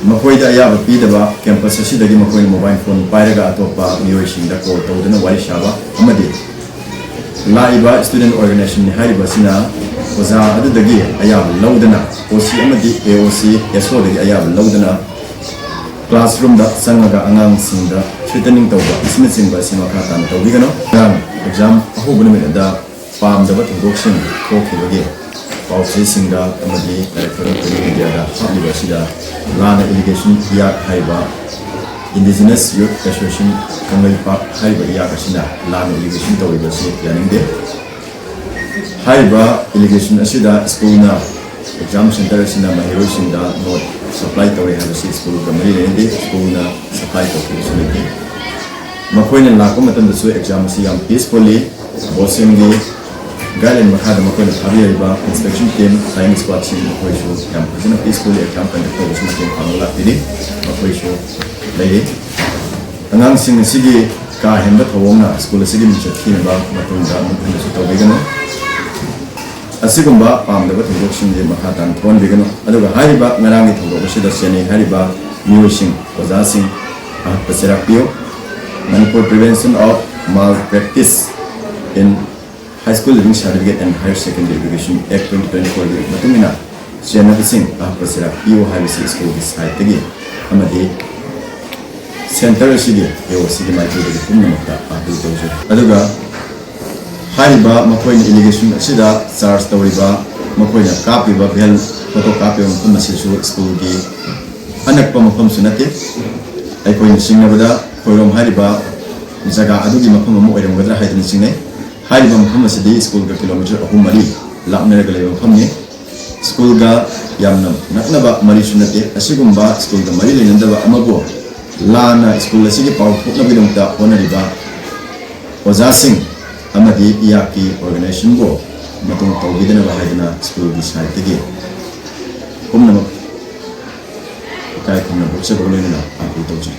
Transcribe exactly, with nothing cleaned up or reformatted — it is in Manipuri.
ꯃꯈꯣꯏꯗ ꯑꯌꯥꯕ ꯄꯤꯗꯕ, campus ꯑꯁꯤꯗꯒꯤ ꯃꯈꯣꯏꯅ mobile phone ꯄꯥꯏꯔꯒ ꯑꯇꯣꯞꯄ ꯃꯤꯑꯣꯏꯁꯤꯡꯗ call ꯇꯧꯗꯨꯅ ꯋꯥꯔꯤ ꯁꯥꯕ ꯑꯃꯗꯤ ꯂꯥꯛꯏꯕ student organization ꯅꯤ ꯍꯥꯏꯔꯤꯕ ꯑꯁꯤꯅ ꯑꯣꯖꯥ ꯑꯗꯨꯗꯒꯤ ꯑꯌꯥꯕ ꯂꯧꯗꯅ, O C ꯑꯃꯗꯤ A O C, S O ꯗꯒꯤ ꯑꯌꯥꯕ ꯂꯧꯗꯅ classroom ꯗ ꯆꯪꯉꯒ ꯑꯉꯥꯡꯁꯤꯡꯗ threatening ꯇꯧꯕ ꯑꯁꯤꯅꯆꯤꯡꯕ ꯑꯁꯤ ꯃꯈꯥ ꯇꯥꯅ ꯇꯧꯕꯤꯒꯅꯨ꯫ ꯉꯔꯥꯡ exam ꯑꯍꯧꯕ ꯅꯨꯃꯤꯠ ꯑꯗꯨꯗ ꯄꯥꯝꯗꯕ ꯊꯧꯗꯣꯛꯁꯤꯡ ꯊꯣꯛꯈꯤꯕꯒꯤ ꯄꯥꯎꯆꯦꯁꯤꯡꯗ ꯑꯃꯗꯤ electronic media ꯗ ꯍꯥꯞꯂꯤꯕ ꯑꯁꯤꯗ ꯂꯥꯟꯅ allegation ꯏꯌꯥꯛ ꯍꯥꯏꯔꯤꯕ Indigenous Youth Association ꯀꯪꯂꯩꯄꯥꯛ ꯍꯥꯏꯔꯤꯕ ꯏꯌꯥꯛ ꯑꯁꯤꯅ ꯂꯥꯟꯅ allegation ꯇꯧꯔꯤꯕ ꯑꯁꯤ ꯌꯥꯅꯤꯡꯗꯦ꯫ ꯍꯥꯏꯔꯤꯕ allegation ꯑꯁꯤꯗ school ꯅ exam center ꯑꯁꯤꯅ ꯃꯍꯩꯔꯣꯏꯁꯤꯡꯗ note supply ꯇꯧꯔꯦ ꯍꯥꯏꯕꯁꯤ school ꯒ ꯃꯔꯤ ꯂꯩꯅꯗꯦ, school ꯅ supply ꯇꯧꯈꯤꯕꯁꯨ ꯂꯩꯇꯦ꯫ ꯃꯈꯣꯏꯅ ꯂꯥꯛꯄ ꯃꯇꯝꯗꯁꯨ exam ꯑꯁꯤ ꯌꯥꯝ peacefully BOSEN ꯒꯤ guideline ꯃꯈꯥꯗ ꯃꯈꯣꯏꯅ ꯊꯥꯕꯤꯔꯤꯕ inspection team, flying squad ꯁꯤꯡ ꯃꯈꯣꯏꯁꯨ ꯌꯥꯝ ꯐꯖꯅ peacefully exam conduct ꯇꯧꯕꯁꯨ ꯃꯇꯦꯡ ꯄꯥꯡꯕ ꯂꯥꯛꯄꯤꯔꯤ꯫ ꯃꯈꯣꯏꯁꯨ ꯂꯩꯔꯤ꯫ ꯑꯉꯥꯡꯁꯤꯡ ꯑꯁꯤꯒꯤ ꯀꯥ ꯍꯦꯟꯕ ꯊꯧꯑꯣꯡꯅ school ꯑꯁꯤꯒꯤ ꯃꯤꯡꯆꯠ ꯊꯤꯅꯕ ꯃꯇꯨꯡꯗ ꯑꯃꯨꯛ ꯍꯟꯅꯁꯨ ꯇꯧꯕꯤꯒꯅꯨ꯫ ꯑꯁꯤꯒꯨꯝꯕ ꯄꯥꯝꯗꯕ ꯊꯧꯗꯣꯛꯁꯤꯡꯁꯦ ꯃꯈꯥ ꯇꯥꯅ ꯊꯣꯛꯍꯟꯕꯤꯒꯅꯨ꯫ ꯑꯗꯨꯒ ꯍꯥꯏꯔꯤꯕ ꯉꯔꯥꯡꯒꯤ ꯊꯧꯗꯣꯛ ꯑꯁꯤꯗ ꯆꯦꯟꯅꯩ ꯍꯥꯏꯔꯤꯕ ꯃꯤꯑꯣꯏꯁꯤꯡ, ꯑꯣꯖꯥꯁꯤꯡ ꯑꯍꯛꯄ ꯆꯩꯔꯥꯛ ꯄꯤꯌꯨ꯫ Manipur Prevention of Malpractice in High School Leaving Certificate and Higher Secondary Education Act twenty twenty-four ꯒꯤ ꯃꯇꯨꯡ ꯏꯟꯅ ꯆꯦꯟꯅꯕꯁꯤꯡ ꯑꯍꯛꯄ ꯆꯩꯔꯥꯛ ꯄꯤꯌꯨ ꯍꯥꯏꯕꯁꯤ school ꯒꯤ side ꯇꯒꯤ ꯑꯃꯗꯤ center ꯑꯁꯤꯒꯤ A O C ꯒꯤ ꯃꯥꯏꯀꯩꯗꯒꯤ ꯄꯨꯝꯅꯃꯛꯇ appeal ꯇꯧꯖꯔꯤ꯫ ꯑꯗꯨꯒ ꯍꯥꯏꯔꯤꯕ ꯃꯈꯣꯏꯅ allegation ꯑꯁꯤꯗ charge ꯇꯧꯔꯤꯕ, ꯃꯈꯣꯏꯅ ꯀꯥꯞꯄꯤꯕ, veil photo ꯀꯥꯞꯄꯤꯕ ꯃꯐꯝ ꯑꯁꯤꯁꯨ school ꯒꯤ ꯑꯅꯛꯄ ꯃꯐꯝꯁꯨ ꯅꯠꯇꯦ꯫ ꯑꯩꯈꯣꯏꯅ ꯆꯤꯡꯅꯕꯗ ꯈꯣꯏꯔꯣꯝ ꯍꯥꯏꯔꯤꯕ ꯖꯒꯥ ꯑꯗꯨꯒꯤ ꯃꯐꯝ ꯑꯃ ꯑꯣꯏꯔꯝꯒꯗ꯭ꯔꯥ ꯍꯥꯏꯗꯨꯅ ꯆꯤꯡꯅꯩ꯫ ꯍꯥꯏꯔꯤꯕ ꯃꯐꯝ ꯑꯁꯤꯗꯤ school ꯒ kilometre ꯑꯍꯨꯝ ꯃꯔꯤ ꯂꯥꯞꯅꯔꯒ ꯂꯩꯕ ꯃꯐꯝꯅꯤ꯫ School ꯒ ꯌꯥꯝꯅ ꯅꯛꯅꯕ ꯃꯔꯤꯁꯨ ꯅꯠꯇꯦ꯫ ꯑꯁꯤꯒꯨꯝꯕ school ꯒ ꯃꯔꯤ ꯂꯩꯅꯗꯕ ꯑꯃꯕꯨ ꯂꯥꯟꯅ school ꯑꯁꯤꯒꯤ ꯄꯥꯎ ꯊꯣꯛꯅꯕꯒꯤꯗꯃꯛꯇ ꯍꯣꯠꯅꯔꯤꯕ ꯑꯣꯖꯥꯁꯤꯡ ꯑꯃꯗꯤ ꯏꯌꯥꯛꯀꯤ organization ꯕꯨ ꯃꯇꯨꯡ ꯇꯧꯕꯤꯗꯅꯕ ꯍꯥꯏꯗꯨꯅ school ꯒꯤ side ꯇꯒꯤ ꯄꯨꯝꯅꯃꯛ ꯏꯀꯥꯏ ꯈꯨꯝꯅꯕ ꯎꯠꯆꯕꯒ ꯂꯣꯏꯅꯅ appeal ꯇꯧꯖꯔꯤ꯫